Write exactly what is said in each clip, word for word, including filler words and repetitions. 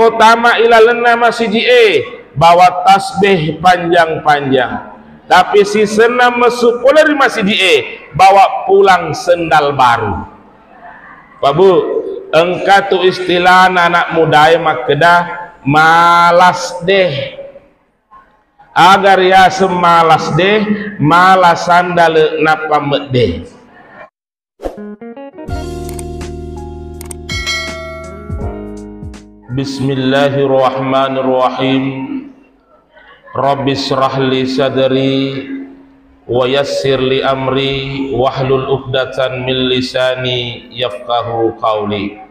Tama ilalenna masiji'e, bawa tasbih panjang-panjang. Tapi sisenna messu pole ri masiji'e, bawa pulang sendal baru. Pak Bu, engka tu istilahna anak mudae makkeda, "Malas deh." Aga riaseng malas deh, malas sandale nappa medde. Bismillahirrahmanirrahim. Rabbi shrah li sadri wa yassir li amri wahlul uqdatan min lisani yafqahu qawli.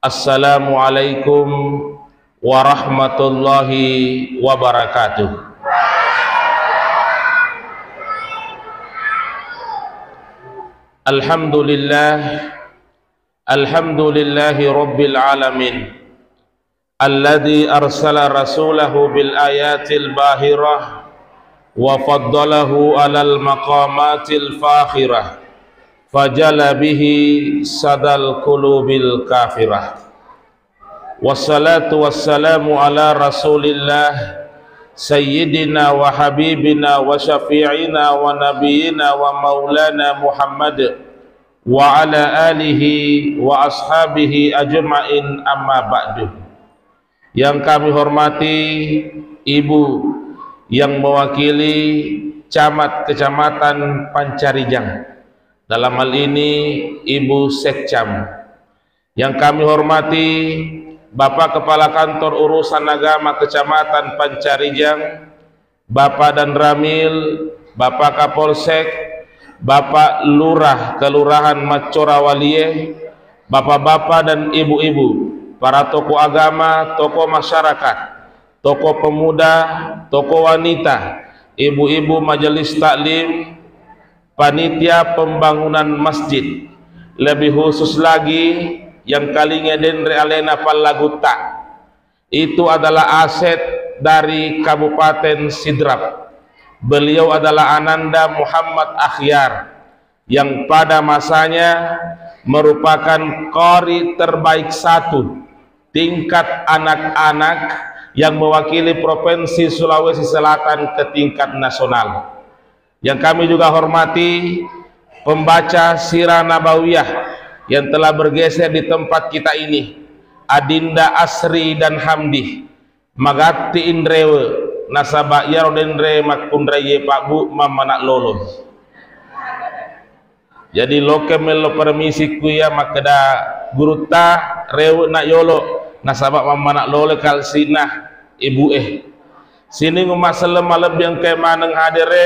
Assalamualaikum warahmatullahi wabarakatuh. Alhamdulillah, alhamdulillahi rabbil alamin. Alladzi arsala rasulahu bil ayatil bahirah wa faddalahu alal maqamatil fakhirah fajala bihi sadal qulubil kafirah. Wassalatu wassalamu ala Rasulillah sayyidina wa habibina wa syafi'ina wa nabiyina wa maulana Muhammad wa ala alihi wa ashabihi ajma'in, amma ba'du. Yang kami hormati Ibu yang mewakili Camat Kecamatan Pancarijang, dalam hal ini Ibu Sekcam. Yang kami hormati Bapak Kepala Kantor Urusan Agama Kecamatan Pancarijang, Bapak Danramil, Bapak Kapolsek, Bapak Lurah Kelurahan Maccora Walie, bapak-bapak dan ibu-ibu, para tokoh agama, tokoh masyarakat, tokoh pemuda, tokoh wanita, ibu-ibu majelis taklim, panitia pembangunan masjid, lebih khusus lagi yang kalinga denre alena pallagutta. Itu adalah aset dari Kabupaten Sidrap. Beliau adalah Ananda Muhammad Akhyar, yang pada masanya merupakan qari terbaik satu tingkat anak-anak yang mewakili Provinsi Sulawesi Selatan ke tingkat nasional. Yang kami juga hormati pembaca Sirah Nabawiyah yang telah bergeser di tempat kita ini, Adinda Asri dan Hamdi. Magatti inrewe, nasaba iyaro denre makkunraiye Pak Bu mammana lolo. Jadi loke mello permisi ku iya makkeda gurutta rewe na yolo, nasaba mammana lolo kalsina ibu e. Sining umma selleng malebbi engkae maneng hadere,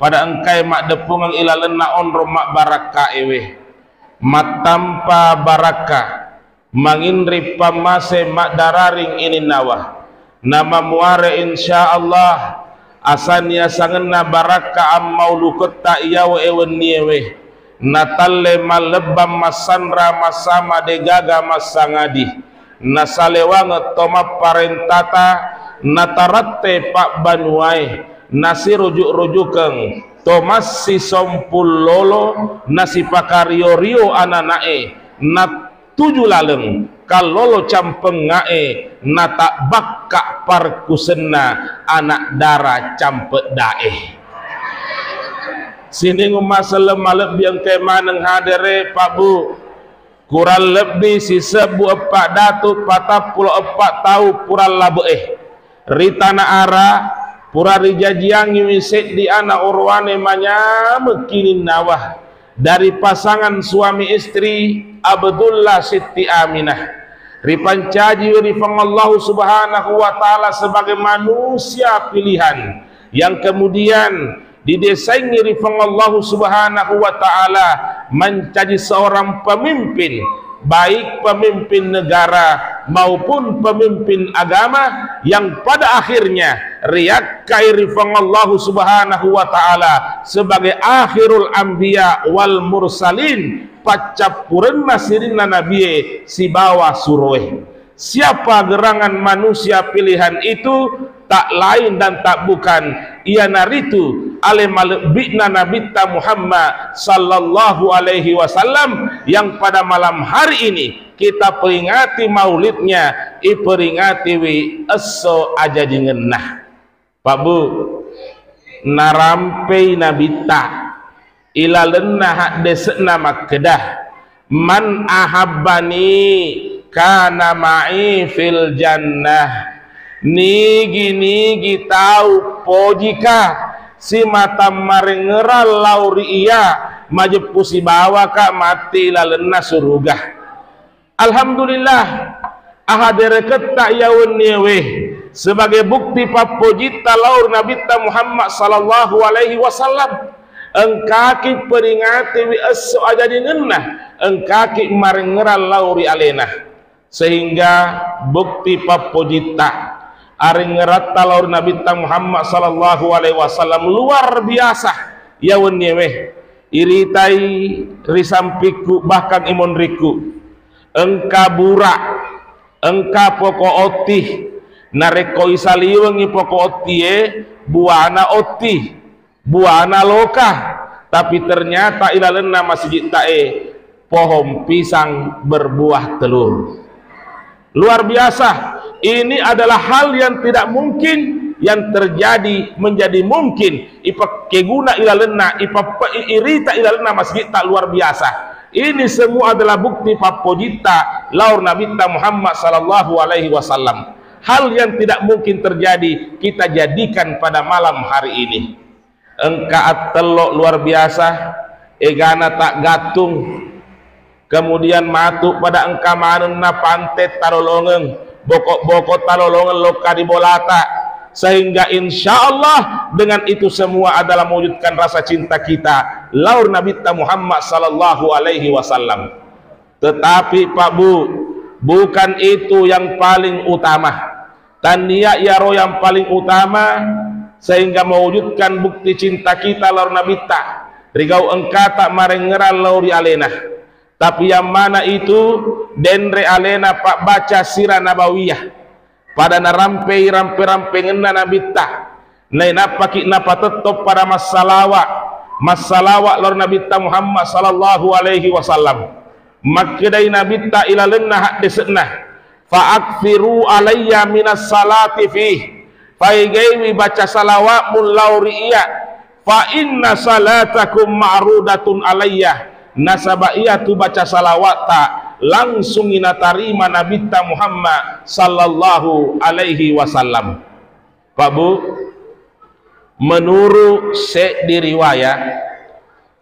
pada engkae maddeppungeng ilalenna onrong mabbarakka ewe. Mattampa barakka, manginri pammase maddararing ininnawa. Namamuare insya Allah, asani asangenna barakka ammauluketta iyawe ewenniewe. Natalle mallebbang massanra massama degaga massangadi. Nasalewangeng to mapparentata, nataratte pabbanuae, nasirujuk-rujukeng to massisompung lolo, nasipakario-rio anana'e, natuju laleng kallolo campengngae, natabbakka parkusenna anak dara campeddae. Sining umma selleng malebbi engkae maneng hadere, Pak Bu. Kurang lebbi sisebbu eppa datu patappulo eppa tau pura labe'e. Ri Tanah Ara, pura rijajiangiwi seddi ana orowane manyameng kininnawa dari pasangan suami istri Abdullah Sitti Aminah. Ripancajiwi ri Puang Allahu Subhanahu wa Ta'ala sebagai manusia pilihan yang kemudian didesaingi ri Puang Allahu Subhanahu wa Ta'ala menjadi seorang pemimpin, baik pemimpin negara maupun pemimpin agama, yang pada akhirnya riakkai ri Puang Allahu Subhanahu wa Ta'ala sebagai akhirul anbiya wal mursalin, paccappurenna sininna nabie sibawa suroe. Siapa gerangan manusia pilihan itu? Tak lain dan tak bukan, iyanaritu ale malebbi'na Nabitta Muhammad sallallahu alaihi wasallam yang pada malam hari ini kita peringati maulidnya, iperingatiwi esso ajajingenna. Pak Bu, narampei Nabitta ilalenna haddese'na makkeda, "Man ahabbani kana ma'i fil jannah." Nigi-nigi tau pojika simata marengngerang lao ri iya, majeppu sibawaka matti ilalenna suruga. Alhamdulillah, ahadereketta iya wenniewe sebagai bukti pappojitta lao ri Nabitta Muhammad sallallahu alaihi wasallam. Engkaki peringatiwi esso ajajingenna, engkaki marengngerang lao ri alena. Sehingga bukti pappojitta, arenngeratta lao ri Nabitta Muhammad sallallahu alaihi wasallam luar biasa iya wenniewe. Iritai ri sampikku, bahkan imonrikku. Engka bura, engka poko otti. Narekko isaliwengngi poko ottie, buana otti, buana loka. Tapi ternyata ilalenna masijid tae pohon pisang berbuah telur. Luar biasa. Ini adalah hal yang tidak mungkin yang terjadi menjadi mungkin. Ipakkeguna ilalenna, ipappa-, irita ilalenna masjid tak luar biasa. Ini semua adalah bukti pappojitta lao ri Nabitta Muhammad sallallahu alaihi wasallam. Hal yang tidak mungkin terjadi kita jadikan pada malam hari ini. Engka attello luar biasa, egana tak gattung. Kemudian matu pada engka manenna pante talolongeng, boko-boko talolongeng lokka di bolata. Sehingga insya Allah dengan itu semua adalah mewujudkan rasa cinta kita lao ri Nabitta Muhammad sallallahu alaihi wasallam. Tetapi Pak Bu, bukan itu yang paling utama. Tania iyaro yang paling utama sehingga mewujudkan bukti cinta kita lao ri Nabitta. Rigau engkata marengngerang lao ri alena. Tapi yang mana itu denre alena pabbaca sirah nabawiyah. Pada narampei rampe-rampengenna Nabitta. Nainappaki napatettong pada massalawa, massalawa lao ri Nabitta Muhammad sallallahu alaihi wasallam. Makkedai Nabitta ilalenna haddese'na, "Fa aktsiru alayya minas salati fih." Faigaiwi baca salawatmu lao ri iya. "Fa inna salatakum ma'rudatun alayya." Nasaba iyatu baca salawatta langsungi natarima Nabitta Muhammad sallallahu alaihi wasallam. Pak Bu, menurut seddi riwayat,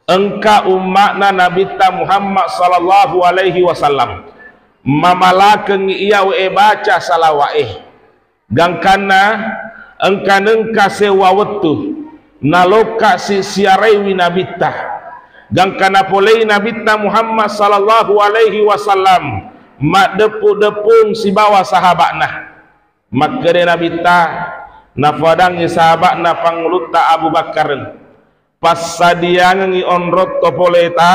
engka umma'na Nabitta Muhammad sallallahu alaihi wasallam mamalakengngi iyawe baca salawa'e. Gangkanna engka nengka sewwa wettu nalokka si-, siaraiwi Nabitta. Gangka napolei Nabitta Muhammad sallallahu alaihi wasallam maddeppu-deppung sibawa sahaba'na. Makkeda Nabitta, nafadangngi sahaba'na Pangulutta Abu Bakar, "Passadiangengngi onrong topoleta,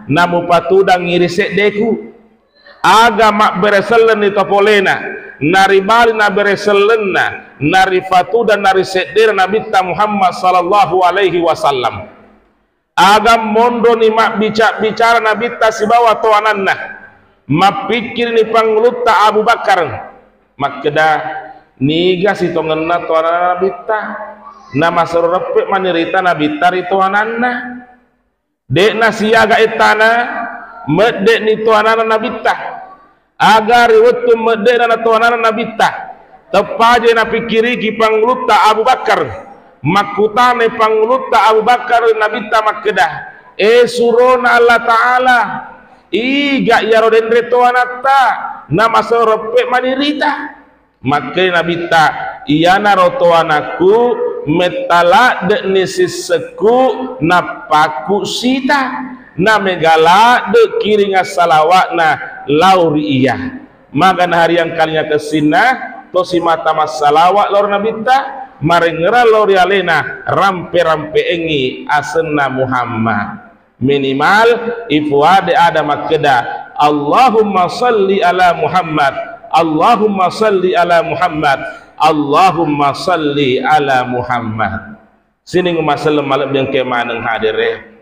namupatudangngi ri seddeku." Aga mabbere sellenni topolena, naribali nabere sellenna, narifatudang nariseddena Nabitta Muhammad sallallahu alaihi wasallam. Aga monroni mabbica-bicara Nabitta sibawa toananna. Mappikkirini Pangulutta Abu Bakar. Makkeda, "Niga sitongenna toananna Nabitta? Namasero reppe manirita Nabitta ri toananna." De'na siaga ettana, medde'ni toananna Nabitta. Aga ri wettu medde'na na toananna Nabitta, teppaje napikkiriki Pangulutta Abu Bakar. Makkutanai Pangulutta Abu Bakar Nabitta makkeda, "E surona Allah Ta'ala, iga iyaro denre toanatta, namasero reppe manirita?" Makkeda Nabitta, "Iyanaro toanakku metta ladde'ni sissekku nappakku sita, namega ladde' kiringa salawa'na lao ri iya." Magana hari engkalinga kessinna, tosi mata massalawa lao ri Nabitta, marengngerang lao ri alena, rampe-rampe'engngi asenna Muhammad. Minimal ifuade ada makkeda, "Allahumma salli ala Muhammad, Allahumma salli ala Muhammad, Allahumma salli ala Muhammad." Sining maselleng malebbi engke maneng hadere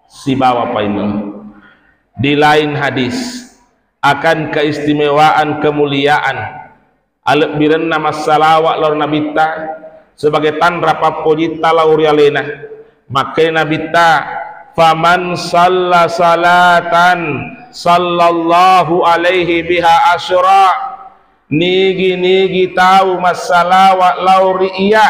sibawa paimeng. Di lain hadis akan keistimewaan kemuliaan alebbirenna massalawa lao ri Nabitta sebagai tanra pappojitta lao ri alena. Makkedai Nabitta, "Faman salla salatan sallallahu alaihi biha asyra." Nigi-nigi tau massalawa lao ri iyya,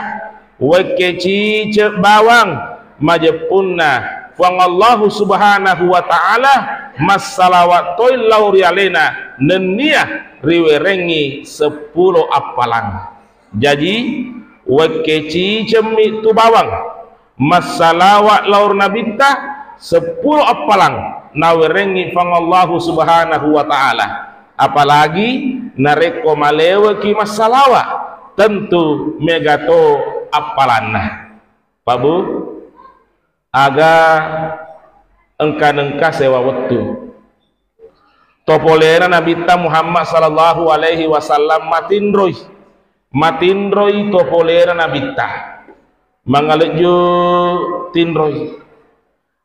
wekke cicek bawang, majeppunna Puang Allahu Subhanahu wa Ta'ala massalawa toi lao ri alena, nennia riwerengngi seppulo appalang. Jaji, wekke cicemmi tu bawang massalawa lao ri Nabitta, seppulo appalang nawerengngi Puang Allahu Subhanahu wa Ta'ala. Apalagi narekko maleweki massalawa, tentu mega to appalanna. Pak Bu, aga engka-nengka sewa wettu. Topolena Nabitta Muhammad sallallahu alaihi wasallam matinroi. Matinroi topolena Nabitta. Mangalejju tinroi.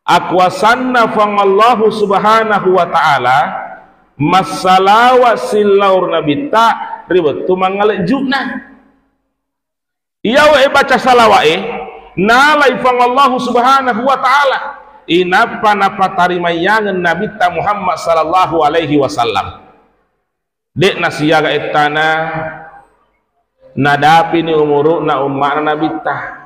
Akuasanna Puang Allahu Subhanahu wa Ta'ala massalawa sillaur Nabitta ri wettu mangalejjuna. Iyawe baca salawa'e, nalai Puang Allahu Subhanahu wa Ta'ala, inappa napatarimayangeng Nabitta Muhammad sallallahu alaihi wasallam. De'na siaga ettana, nadapini umuru'na umma'na Nabitta.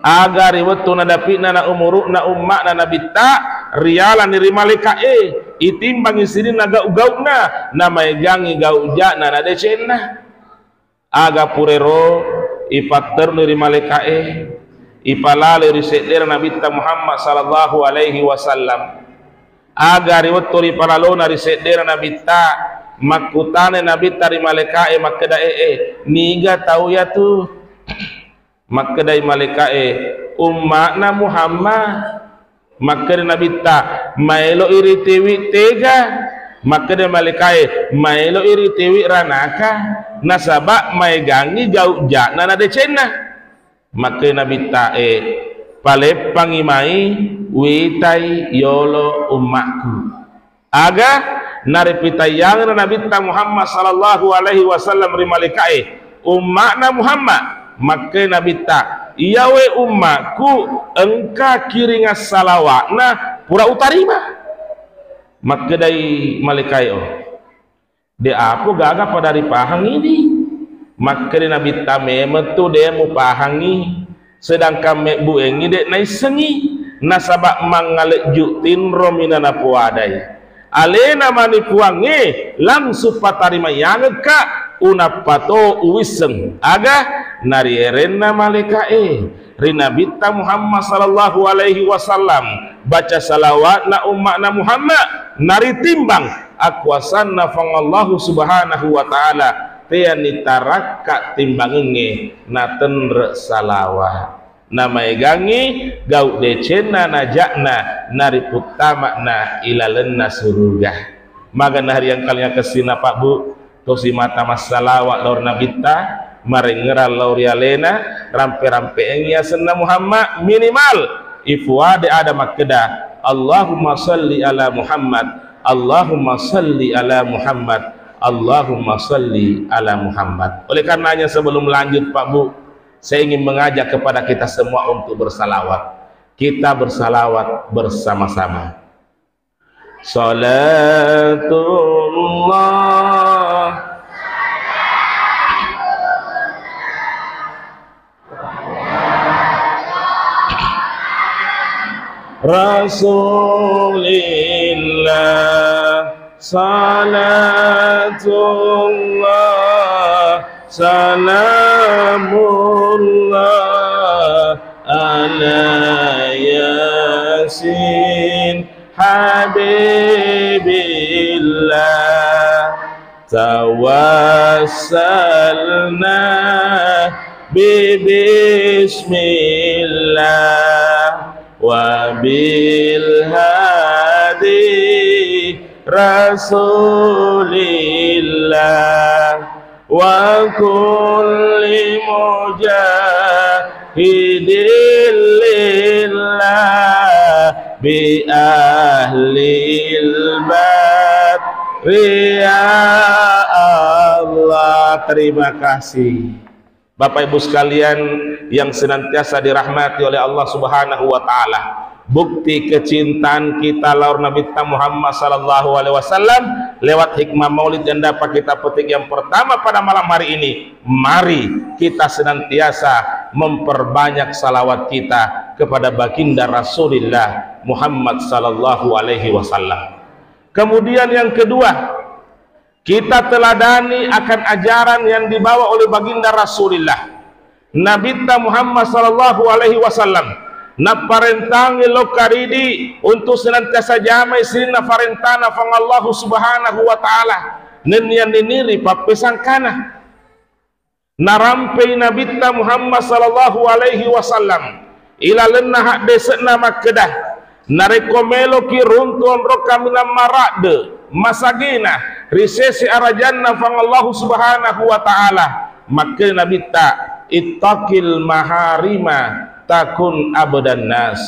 Aga ri wettu nadapi'na na umuru'na umma'na Nabitta, rialani ri malaeka'e, itimbangi sininna gau-gau'na, namaegangngi gau ja'na na decenna. Aga purero ipatteruni ri malaeka'e, ipalaloi ri seddena Nabitta Muhammad sallallahu alaihi wasallam. Aga ri wettu ripalalona ri seddena Nabitta, makkutana Nabitta ri malaeka'e makkeda, "E, e, niga tau yatu?" Makkedai malaeka'e, "Umma'na Muhammad." Makkeda Nabitta, "Maeloi ritiwi tega?" Makkeda malaeka'e, "Maeloi ritiwi ranaka, nasaba maegangngi gau ja'na na decenna." Makkeda Nabitta, "E, paleppangi mai, witai yolo umma'ku." Aga naripitaiyangenna Nabitta Muhammad sallallahu alaihi wasallam ri malaeka'e, "Umma'na Muhammad." Makkeda Nabitta, "Iyawe umma'ku, engka kiringa salawa'na pura utarima." Makkedai malaeka'e, "Oh, de apo gaga pada ripahangngi idi." Makkeda Nabitta, "Memeng tu de mupahangngi, sedangkan mebbuengngi de naissengngi, nasaba mangalejju tinromi nanapoadai. Alena mani Puangnge langsung patarimayangekka, unappa to uwisseng aga narierenna malaeka'e ri Nabitta Muhammad sallallahu alaihi wasallam, baca salawatna umma'na Muhammad, naritimbang akuasanna Puang Allahu Subhanahu wa Ta'ala, teani tarakka timbangengnge natenre salawa. Namaegangngi gau decenna naja'na nariputtama'na ilalenna suruga." Maga nariangkalinga kessina, Pak, Bu, tosi mata massalawa lao ri Nabitta, marengngerang lao ri alena, rampe-rampeangngi asenna Muhammad, minimal ifuade ada makkeda, "Allahumma salli ala Muhammad, Allahumma salli ala Muhammad, Allahumma salli ala Muhammad." Oleh karenanya, sebelum lanjut, Pak, Bu, saya ingin mengajak kepada kita semua untuk bersalawat. Kita bersalawat bersama-sama. Salatullah. Rasulillah. Salatullah. Salamullah ala Yasin. Habibillah, tawassalna bi bismillah wa bil hadi Rasulillah wa kulli mujahidin bi ahlil badri ya Allah. Terima kasih. Bapak Ibu sekalian yang senantiasa dirahmati oleh Allah Subhanahu wa Ta'ala, bukti kecintaan kita lao ri Nabitta Muhammad sallallahu alaihi wasallam lewat hikmah maulid yang dapat kita petik yang pertama pada malam hari ini. Mari kita senantiasa memperbanyak salawat kita kepada Baginda Rasulillah Muhammad sallallahu alaihi wasallam. Kemudian yang kedua, kita teladani akan ajaran yang dibawa oleh Baginda Rasulillah. Nabitta Muhammad sallallahu alaihi wasallam naparentangi lokka ridi untuk senantiasa jamai sininna parentana Puang Allahu Subhanahu wa Ta'ala, nennia niniri pappesangkana. Narampei Nabitta Muhammad sallallahu alaihi wasallam ilalenna haddese'na makkeda, narekko meloki runtu onrong kaminang maradde masagena ri sese arajanna Puang Allahu Subhanahu wa Ta'ala, makkeda Nabitta, "Ittaqil maharima takun abdan nas."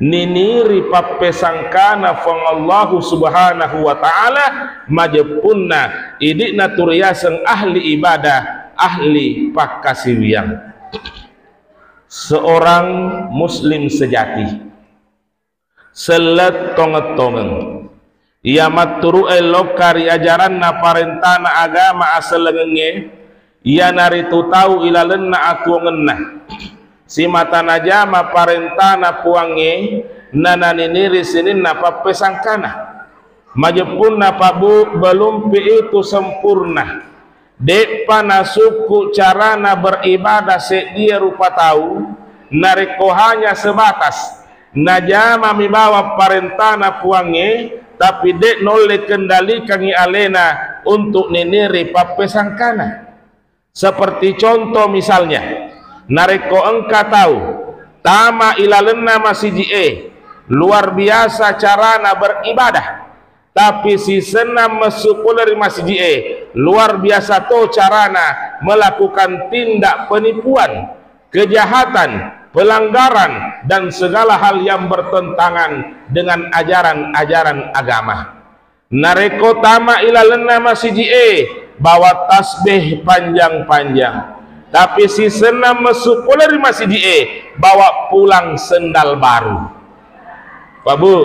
Niniri pappesangkana Puang Allahu Subhanahu wa Ta'ala, majeppunna idi'na tu riaseng ahli ibadah, ahli pakkasiwiang. Seorang muslim sejati, sellet tongeng-tongeng, iya matturu'e lokka ri ajaranna parentana agama asellengengnge, iyanaritu tau ilalenna atuwongenna, simata najama parentana Puangnge, nananiniri sininna pappesangkana. Majeppunna, Pak Bu, belum pi itu sempurna. De'pa nasukku carana beribadah seddie rupa tau, narekko hanya sebatas najamami bawang parentana Puangnge, tapi de' naulle kendalikangngi alena untuk niniri pappesangkana. Seperti contoh misalnya, narekko engka tau tama ilalenna masiji'e, luar biasa carana beribadah, tapi sisenna messu pole ri masiji'e, luar biasa to carana melakukan tindak penipuan, kejahatan, pelanggaran, dan segala hal yang bertentangan dengan ajaran-ajaran agama. Narekko tama ilalenna masiji'e, bawa tasbih panjang-panjang, tapi sisenna messu pole ri masiji'e, bawa pulang sendal baru. Pak Bu,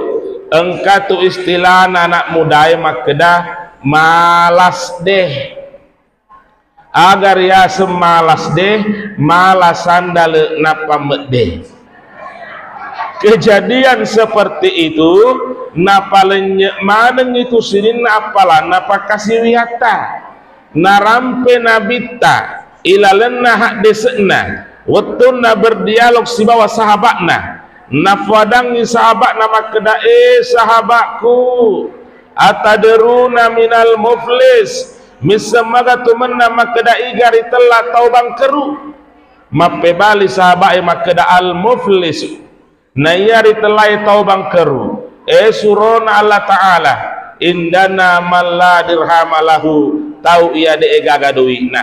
engka tu istilahna anak mudae makkeda, "Malas deh." Aga riaseng malas deh, malas sandale nappa medde. Kejadian seperti itu napalennye maneng itu sininna appalanna pakkasiwiatta. Narampe Nabitta ilalenna haddese'na, wettunna berdialog sibawa sahaba'na, nafadangngi sahaba'na makkeda, "Eh, sahaba'ku, atadruna minal muflis? Misseng maga tu mennang makkeda iga ritella tau bangkeru?" Mappebali sahaba'e makkeda, "Al-muflis." Naiya ritellae tau bangkeru, e surona Allah Ta'ala, "Indana man la dirhama lahu," tau iya de'e gaga doi'na.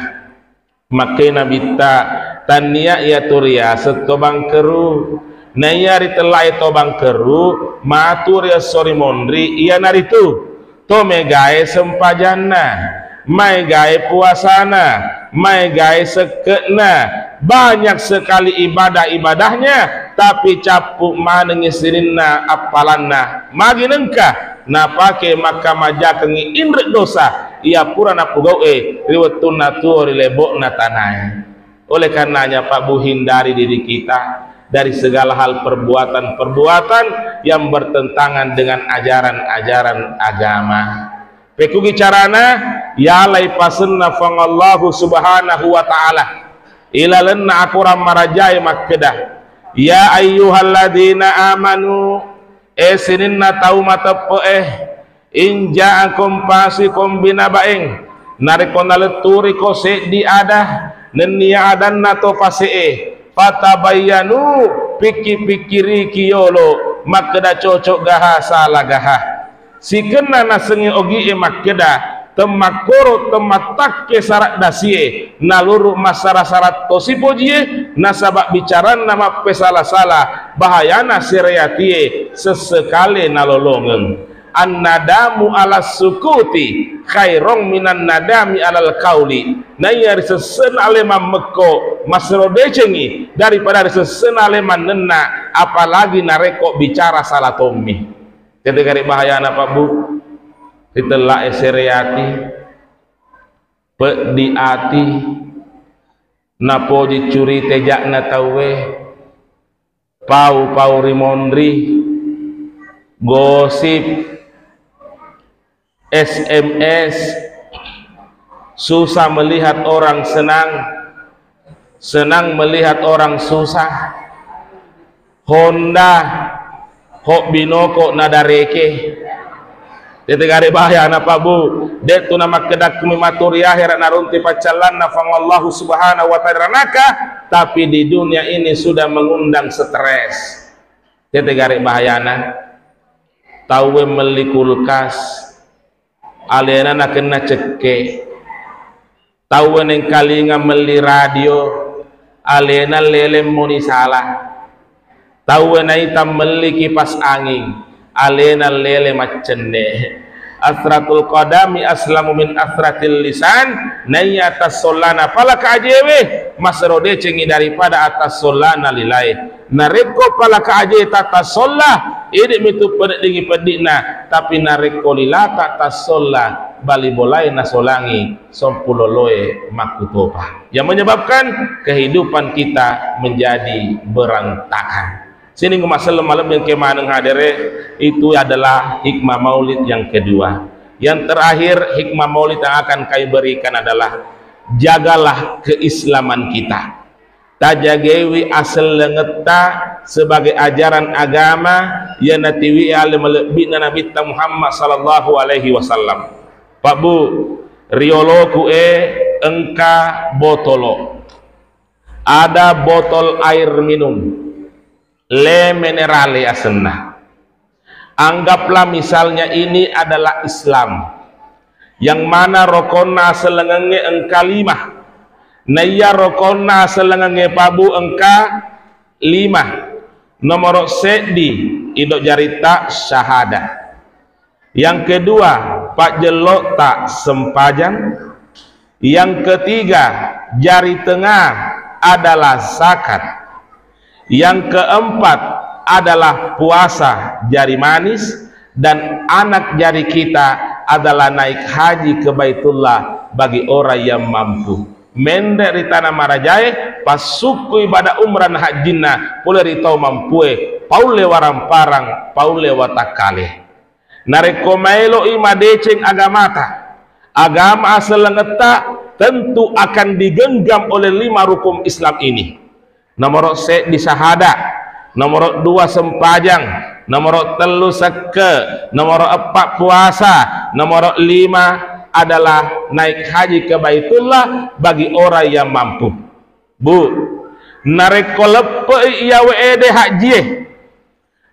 Makkeda Nabitta, "Tannia iya tu riaseng to bangkeru. Naiya ritellae to bangkeru, matu ri esso ri monri, iyanaritu to megae sempajanna, maegae puasana, maegae sekke'na, banyak sekali ibadah-ibadahnya, tapi cappu manengngi sininna appalanna. Magi nengka napake makkamajakengngi inre dosa iya pura napogau'e ri wettunna tuo ri lebo'na tanae." Oleh karenanya, Pak Bu, hindari diri kita dari segala hal perbuatan-perbuatan yang bertentangan dengan ajaran-ajaran agama. Pekkugi carana? Yalai pasenna Puang Allahu Subhanahu wa Ta'ala ilalenna akorang marajae makkeda, "Ya ayyuhalladzina amanu," e sininna tau mateppe'e, "In ja'akum fasiqun binaba'in," narekko naletturiko seddi ada, nennia adanna to pase'e, "fatabayyanu," pikki-pikkiriki yolo makkeda cocok gaha sala gaha. Sikenna nasengnge ogi'e makkeda, temmakkoro temmattakke sara' dasie, naluru' massara-sara tosi pojie, nasaba' bicaranna mappesala-sala, bahayana sereatie, sessekale nalolongeng. Annadamu ala sukuti khairong minan nadami alal kauli. Naiya ri sesse'na ale mammekko, masero decengngi daripada ri sesse'na ale mannenna, apalagi narekko bicara sala tommi. Tete gare bahayana, Pak Bu, ritella esere ati, peddi ati, napoji curi teja'na tauwe, pau-pau ri monri, gosip, S M S, susah melihat orang senang, senang melihat orang susah. Honda, hobbi noko nadareke. Tete gare bahayana, Pak Bu. De'tu namakkedakku mi matu ri ahera narunti paccallanna Puang Allahu Subhanahu wa Ta'ala ranaka, tapi di dunia ini sudah mengundang stres. Tete gare bahayana. Tauwe melli kulkas, alena nakenna cekke. Tauwe nengkalinga melli radio, alena lele moni sala. Tauwe naita melli kipas angin, alena lele maccenne. Asratul qadami aslamu min asratil lisan, naiya atassollana palaka ajewe, masero decengngi daripada atassollana lilae. Narekko palaka aje tatassolla, idi mitu peddingi peddi'na, tapi narekko lilata tassolla, bali bolae nasolangi, sompu loloe makkutopa. Yang menyebabkan kehidupan kita menjadi berantakan. Sining maselleng malebbi engke maneng hadere, itu adalah hikmah maulid yang kedua. Yang terakhir, hikmah maulid yang akan kami berikan adalah jagalah keislaman kita. Tajagewi asellengetta sebagai ajaran agama yang natiwi ale malebbi'na Nabitta Muhammad sallallahu alaihi wasallam. Pak Bu, rioloku e engka botolo. Ada botol air minum, le minerale asenna. Anggaplah misalnya ini adalah Islam, yang mana rokonna asellengengnge engka lima. Naiya rokonna asellengengnge, Pak Bu, engka lima. Nomoro seddi, indo jaritta syahada. Yang kedua, pajjello'ta sempajang. Yang ketiga, jari tengah adalah zakat. Yang keempat adalah puasa jari manis, dan anak jari kita adalah naik haji ke Baitullah bagi orang yang mampu. Menre ri tana marajae, passukku ibadah umrah na hajjinna pole ri tau mampue, paulle waramparang, paulle watakkale. Narekko maeloi madeceng agamata, agama asellengetta, tentu akan digenggam oleh lima rukun Islam ini. Nomoro seddi sahada, nomoro dua sempajang, nomoro tellu sekke, nomoro eppa puasa, nomoro lima adalah naik haji ke Baitullah bagi orang yang mampu. Bu, narekko leppei iyawe ede hajjie,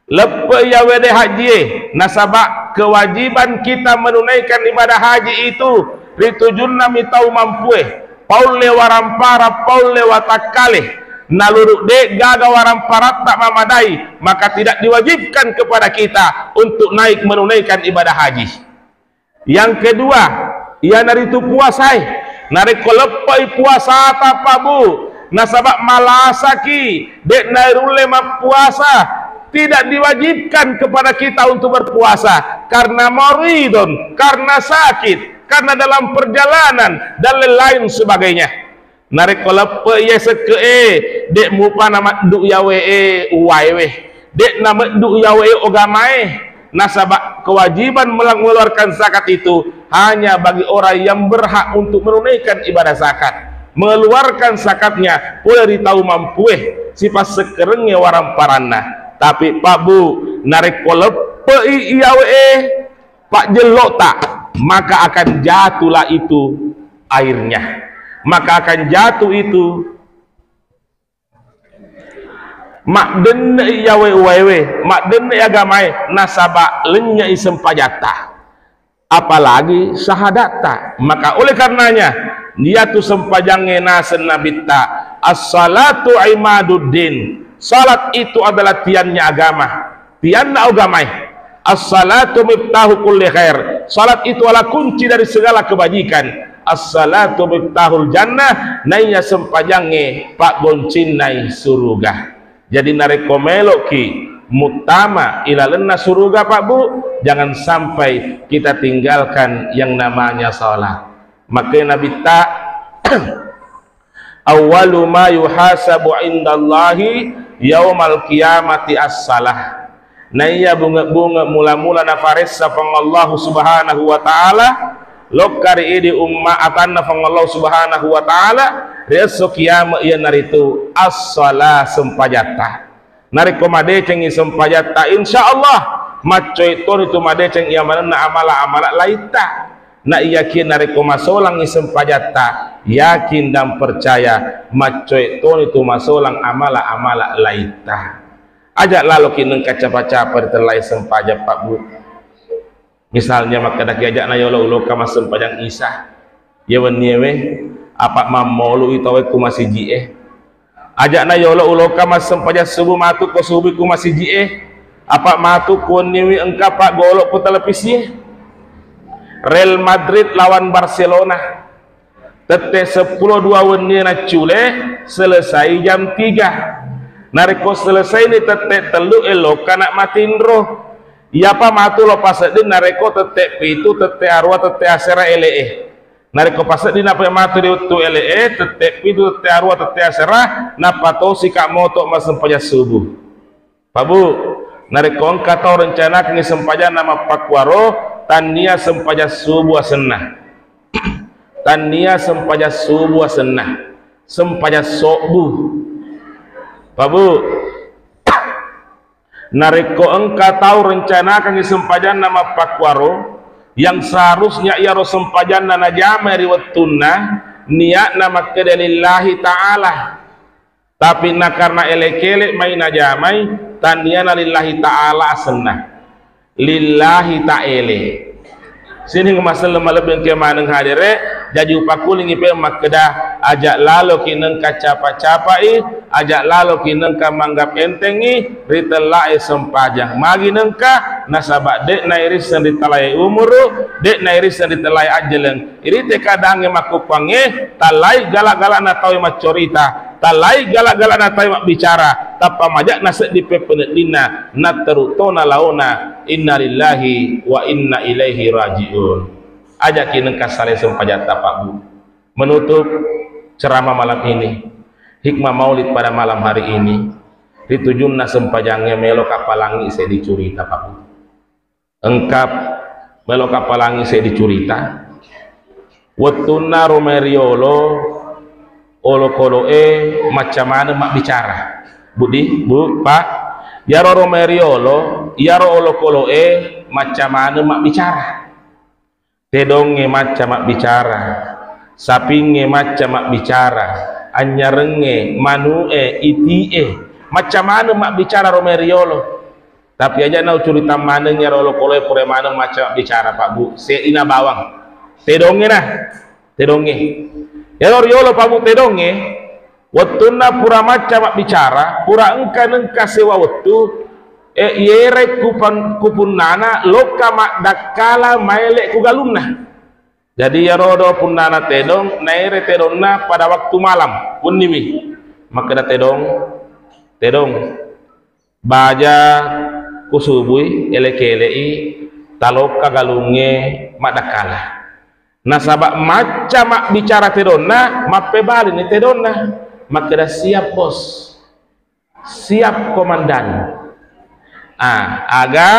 leppe iya wede hajjie, nasaba kewajiban kita menunaikan ibadah haji itu ri tujunna mi tau mampue, paulle warampara, paulle watakkale, naluru de gaga waramparatta mamadai, maka tidak diwajibkan kepada kita untuk naik menunaikan ibadah haji. Yang kedua, iyanaritu puasae. Narekko leppai puasata, Pak Bu, nasaba malasaki, de nairulle mappuasa, tidak diwajibkan kepada kita untuk berpuasa karena maridon, karena sakit, karena dalam perjalanan, dan lain-lain sebagainya. Narekko leppe iya sekke'e, de mupa namaddu yawe'e uwaewe, de nameddu yawe'e ogamae, nasaba kewajiban mela-, mengeluarkan zakat itu hanya bagi orang yang berhak untuk menunaikan ibadah zakat. Mengeluarkan zakatnya pole ri tau mampue, sipassekkerengnge waramparanna. Tapi, Pak Bu, narekko leppei iyawe'e, pajjello'ta, maka akan jatuhlah itu airnya. Maka akan jatuh itu, maddenne'i yawe uwaewe, maddenne'i agamae, nasaba lenynye'i sempajatta. apalagi sahadatta. Maka oleh karenanya, iyatu sempajangnge naseng Nabitta, "As-salatu imaduddin." Salat itu adalah tiannya agama, tianna agamae. "As-salatu miftahu kulli khair." Salat itu adalah kunci dari segala kebajikan. "As-salatu miftahul jannah." Naiya sempajangnge paggoncinnai suruga. Jadi narekko meloki muttama ilalenna suruga, Pak Bu, jangan sampai kita tinggalkan yang namanya salat. Makanya Nabitta, "Awwalu ma yuhasabu indallahi yaumal qiyamati as-salah." Naiya bunge-bunge mula-mula naparessa Puang Allahu Subhanahu wa Ta'ala, lokka ri idi umma atanna Puang Allahu Subhanahu wa Ta'ala, ri esso kiamat, iyanaritu as-salah, sempajatta. Narekko madecengngi sempajatta, insya Allah, maccoi toni tu madeceng iya manenna amala-amala laitta. Na iyakiya narekko masolangngi sempajatta, yakin dan percaya, maccoi toni tu masolang amala-amala laitta. Aja laloki nengka capa-capa ritellai sempajang, Pak Bu. Misalnya makkedaki, aja'na yolo uloka massempajang Isa. Iya wenniewe, apa mammolu i tauwe ku masiji'e. Aja'na yolo uloka massempajang subuh, matu ko subuh ku masiji'e. Apa matu ku wenniwi engka paggolo ku televisie. Real Madrid lawan Barcelona. Tette seppulo dua wennie naccule, selesai jam tiga. Narekko selesaini tette tellu, elokka na matinro. Iyapa matu lo pasedding narekko tette pitu, tette arua, tette asera ele'e. Narekko pasedding nape matu ri wettu ele'e, tette pitu, tette arua, tette asera, nappa tosika moto massempajang subuh. Pak Bu, narekko engka tau rencanakengngi sempajanna mappakkuaro, tannia sempajang subuh asenna. Tannia sempajang subuh asenna. Sempajang sobbu. Pak Bu, narekko engka tau rencanakengngi sempajanna mappakkuaro, yang seharusnya iyaro sempajanna najamai ri wettunna, niatna makkeda lillahi ta'ala. Tapi na karena ele-kele mai najamai, tanniana lillahi ta'ala asenna. Lillahi ta'ele. Sining maselleng malebbi engke maneng hadere, jaji upakulingi pe makkeda, aja laloki nengka capa-capai, aja laloki nengka manggap entengi, ritellae sempajang. Magi nengka, nasaba de' nairisseng ritellae umuru, de' nairisseng ritellae ajjeleng. Irite kadangnge makkukkuangnge, tallai gala-galana tauwe maccorita, tallai gala-galana tauwe mabbicara, tappa maja'na seddi peppeneddinna, natteru tona laona, innalillahi wa inna ilaihi raji'un. Ajaki nengka salai sempajatta, Pak Bu. Menutup ceramah malam ini, hikmah maulid pada malam hari ini, ritujunna sempajangnge melo kappalangi seddi curita, Pak Bu. Engka melo kappalangi seddi curita. Wettunna romai riolo olokolo'e macca maneng mabbicara. Budi, Bu, Pak, iyaro romai riolo, iyaro olokolo'e macca maneng mabbicara. Tedongnge macca mabbicara, sapingnge macca mabbicara, anynyarengnge, manu'e, iti'e, macca maneng mabbicara romai riolo. Tapi aja'na ucurita maneng iyaro olokoloe pura maneng macca mabbicara, Pak Bu. Seddina bawang. Tedongnge na. Tedongnge. Iyaro riolo, Pak Bu, tedongnge, wettunna pura macca mabbicara, pura engka nengka sewa wettu, e, iyere kupan-, kupunnana lokka maddakkala maele ku galunna. Jadi iyarodo punnana tedong, naere tedonna pada waktu malam, wenniwi. Makkeda tedong, tedong. Baja kusubui, ele-kele'i, talokka galungnge maddakkala. Nasaba macca mabbicara tedonna, mappebalini tedonna. Makkeda, "Siap, Bos. Siap, Komandan." Ah, aga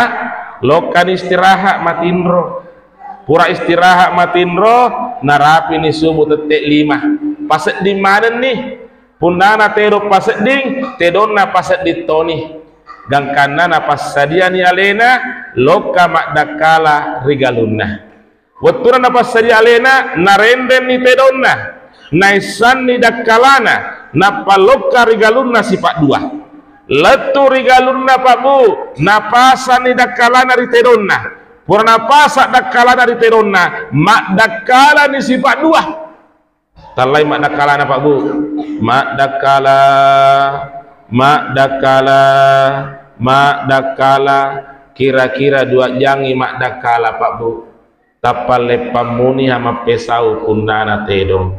lokkani istirahat matinro. Pura istirahat matinro, narapini subuh tette lima. Pasedding manenni. Punnana tedong pasedding, tedonna pasedding toni. Gangkanna napassadiani alena lokka maddakkala ri galunna. Wettunna napassadia alena, narenrenni tedonna, naissanni dakkalana, nappa lokka ri galunna sipa dua. Lettu ri galunna, Pak Bu, napasanni dakkalana ri tedonna. Pura napasa dakkalana ri tedonna, maddakkalani sipa' dua. Tallai maddakkalana, Pak Bu. Maddakkala, maddakkala, maddakkala. Kira-kira dua jangngi maddakkala, Pak Bu. Tappa leppang muniha mappesau punnana tedong.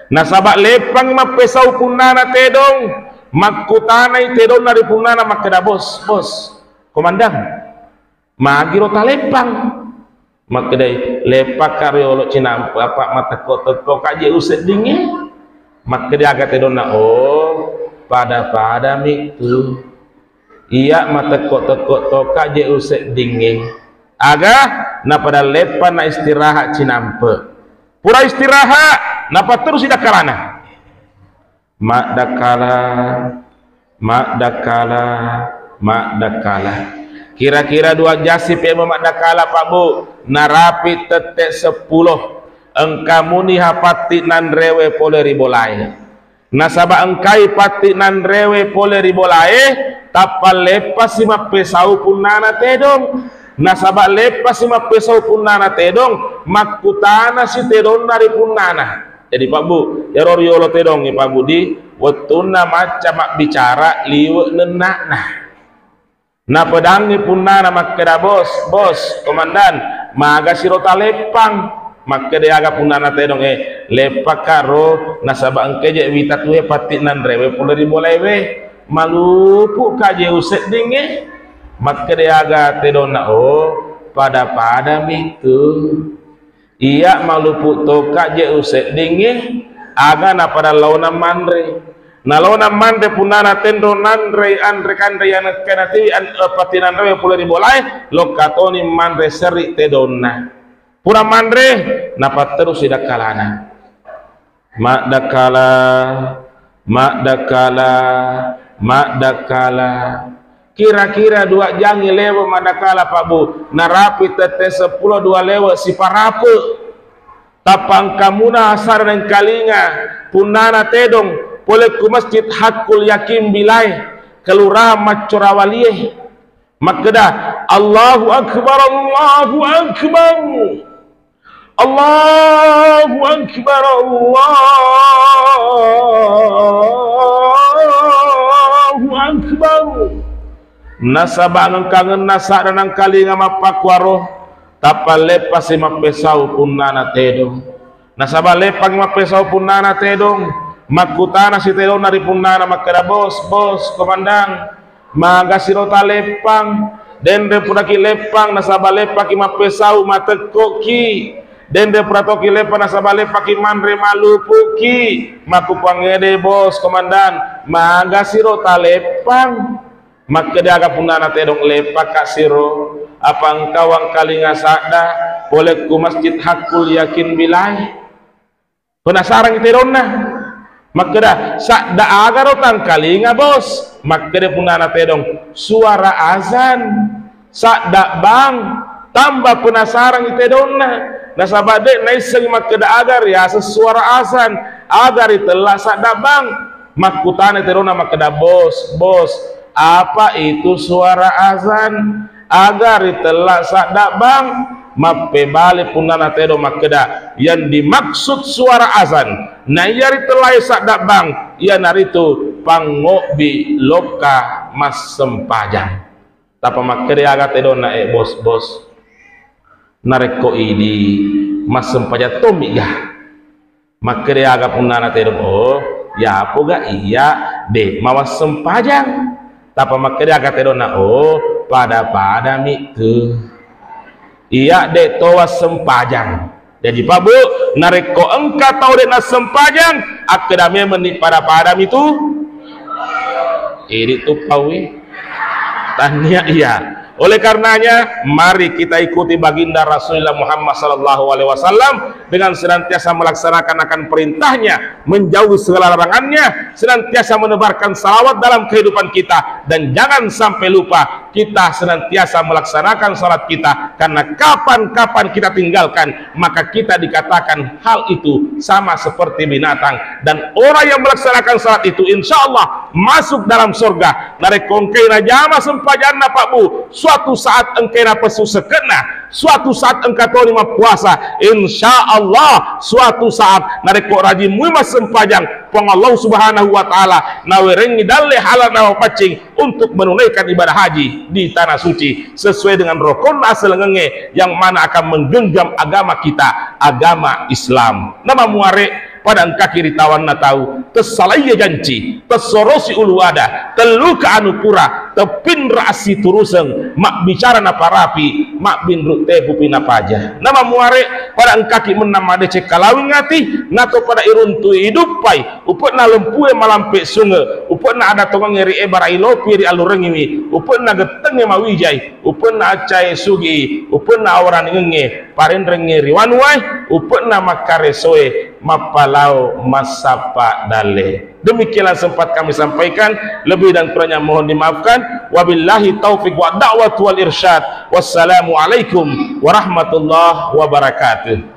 Nasaba' leppang mappesau punnana tedong, makkutanai tedonna ri punnana makkeda, "Bos, bos, Komandang, magiro taleppang?" Makkedai, "Leppakka riolo cinampe, apa matekko-tekko ka je useddingnge." Makkeda aga tedonna, "Oh, pada-pada mitu. Iya matekko-tekko toka je useddingnge." Aga napada leppang na istirahat cinampe. Pura istirahat, napatterusi dakkalana. Maddakkala, maddakkala, maddakkala. Kira-kira dua jasi pemo maddakkala, Pak Bu. Narapi tette seppulo. Engka muniha patti nanrewe pole ri bolae. Nasaba engkai patti nanrewe pole ri bolae, tappa leppasi mappesau punnana tedong. Nasaba leppasi mappesau punnana tedong, makkutanasi tedonna ri punnana. Jadi, Pak Bu, iyaro riolo tedongnge, Pak Bu, di wettunna macca mabbicara liwe' nenna'na. Napedangngi punnana makkeda, "Bos, bos, Komandan, magasiro taleppang?" Makkeda aga punnana tedong, "Eh, leppakka ro, nasaba engka je wita tue patti nanrewe pole ri bolaewe. Malupu ka je useddingnge." Makkeda aga tedonna, "Oh, pada-pada mitu." Iya malupu toka je useddingngi, aga napada laona manre. Nalaona manre punnana tenro nanre anre kanre iya nakka natiwi an-, eh, pati nanrewe pole ri bolae, lokka toni manre serri tedonna. Pura manre, napatterusi dakkalana. Maddakkala, maddakkala, maddakkala. Kira-kira dua jangngi lewe maddakkala, Pak Bu. Narapi tette seppulo dua lewe siparape. Tappa engka muna asara nengkalinga punnana tedong pole ku Masjid Haqqul Yakin Bilae, Kelurahan Maccorawalie. Makkeda, "Allahu Akbar, Allahu Akbar." Allahu Akbar, Allahu Akbar. Nasaba engkangenna sadda nangkalinga mappakuaro, tappa leppasi mappesau punnana tedong. Nasaba leppangi mappesau punnana tedong, makkutanasi tedonna ri punnana makkeda, "Bos, bos, Komandang, magasiro taleppang?" "Denre puraki leppang, nasaba leppaki mappesau matekkoki. Denre pura toki leppang, nasaba leppaki manre malupuki." Makkukuangngede, "Bos, Komandan, magasiro taleppang?" Makkeda aga punnana tedong, "Leppaka siro, apa engka wangkalinga sadda pole ku Masjid Haqqul Yakin Bilae." Penasarangi tedonna. Makkeda, "Sadda agaro tangkalinga, Bos?" Makkeda punnana tedong, "Suara azan. Sadda bang." Tamba penasarangi tedonna. Nasaba de naissengi makkeda aga riaseng suara azan, aga ritella sadda bang. Makkutana tedonna makkeda, "Bos, bos, apa itu suara azan? Aga ritella sadda bang?" Mappebali punnana tedong makkeda, "Yang dimaksud suara azan, naiya ritellai sadda bang, iyanaritu pangngobbi lokka massempajang." Tappa makkeda aga tedonna, "Eh, bos, bos, narekko idi massempajang tommi ga?" Makkeda aga punnana tedong, "Oh, yapoga iya de mawassempajang." Tappa makkeda aga tedonna, "Oh, pada-pada mitu. Iya de to wassempajang." Jadi, Pak Bu, narekko engka tau de nassempajang, akkeda memenni pada-pada mitu. Idi tu paui. Tania iya. Oleh karenanya, mari kita ikuti baginda Rasulullah Muhammad sallallahu alaihi wasallam dengan senantiasa melaksanakan akan perintahnya, menjauhi segala larangannya, senantiasa menebarkan salawat dalam kehidupan kita, dan jangan sampai lupa kita senantiasa melaksanakan salat kita, karena kapan-kapan kita tinggalkan, maka kita dikatakan hal itu sama seperti binatang. Dan orang yang melaksanakan salat itu, insya Allah masuk dalam surga. Narekko engkai najama sempajanna, Pak Bu, suatu saat engkai napessu sekke'na, suatu saat engka toni mappuasa, insya Allah suatu saat narekko rajin mui massempajang, Puang Allah Subhanahu wa Ta'ala nawerengngi dalle halal nawa paccing untuk menunaikan ibadah haji di tanah suci sesuai dengan rukun aselengengnge yang mana akan menggenggam agama kita, agama Islam. Nama muare pada engkaki ritawanna tau, tessalaiya janci, tessorosi ulu ada, telluka anu pura, teppinra assituruseng, mabbicara naparapi, mabbinru tepupi napaja. Nama muare pada engkaki mennang madeceng kalawing ati, nato pada iruntui iduppai, upe'na lempue malampe sunge, upe'na ada tongengnge ri ebara ilopi ri allurengiwi, upe'na gettengnge mawijai, upe'na accae sugi, upe'na awaraningengnge parenrengnge ri wanuwae, upe'na makkaresoe mappalao massappa dalle. Demikianlah sempat kami sampaikan, lebih dan kurangnya mohon dimaafkan. Wabillahi taufiq wa da'wat wal irsyad. Wassalamualaikum warahmatullahi wabarakatuh.